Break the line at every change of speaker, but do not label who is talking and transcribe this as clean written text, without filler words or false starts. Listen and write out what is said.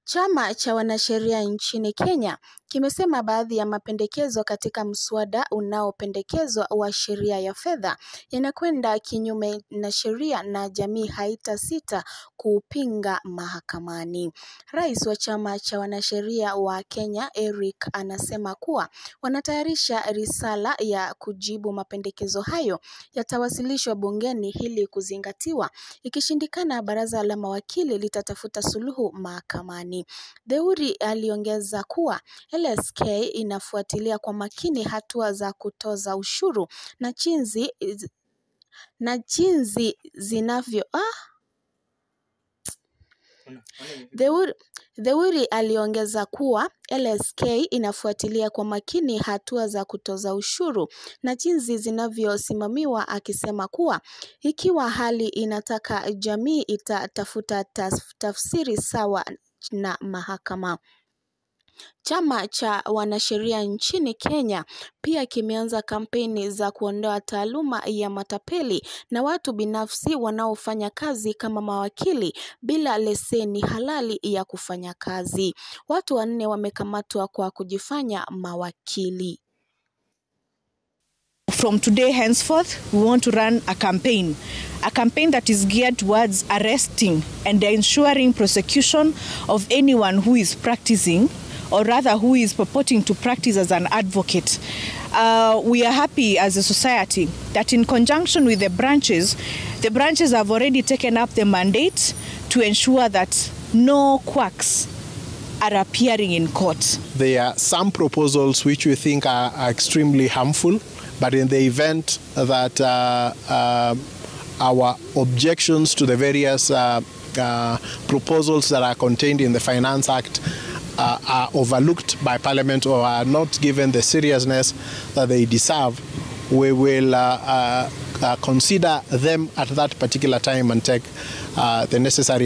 Chama cha wanasheria nchini Kenya kimesema baadhi ya mapendekezo katika mswada unaopendekezwa wa sheria ya fedha yanakwenda kinyume na sheria na jamii haitasita kuupinga mahakamani. Rais wa chama cha wanasheria wa Kenya Eric anasema kuwa wanatayarisha risala ya kujibu mapendekezo hayo yatawasilishwa bungeni ili kuzingatiwa. Ikishindikana, baraza la mawakili litatafuta suluhu mahakamani. Theuri aliongeza kuwa LSK inafuatilia kwa makini hatua za kutoza ushuru na jinsi zinavyo Theuri aliongeza kuwa LSK inafuatilia kwa makini hatua za kutoza ushuru na jinsi zinavyosimamiwa, akisema kuwa ikiwa hali inataka jamii itatafuta tafsiri sawa na mahakama. Chama cha wanasheria nchini Kenya pia kimeanza kampeni za kuondoa taaluma ya matapeli na watu binafsi wanaofanya kazi kama mawakili bila leseni halali ya kufanya kazi. Watu 4 wamekamatwa kwa kujifanya mawakili.
From today henceforth, we want to run a campaign that is geared towards arresting and ensuring prosecution of anyone who is practicing, or rather who is purporting to practice as an advocate. We are happy as a society that in conjunction with the branches have already taken up the mandate to ensure that no quacks are appearing in court.
There are some proposals which we think are extremely harmful, but in the event that our objections to the various proposals that are contained in the Finance Act are overlooked by Parliament or are not given the seriousness that they deserve, we will consider them at that particular time and take the necessary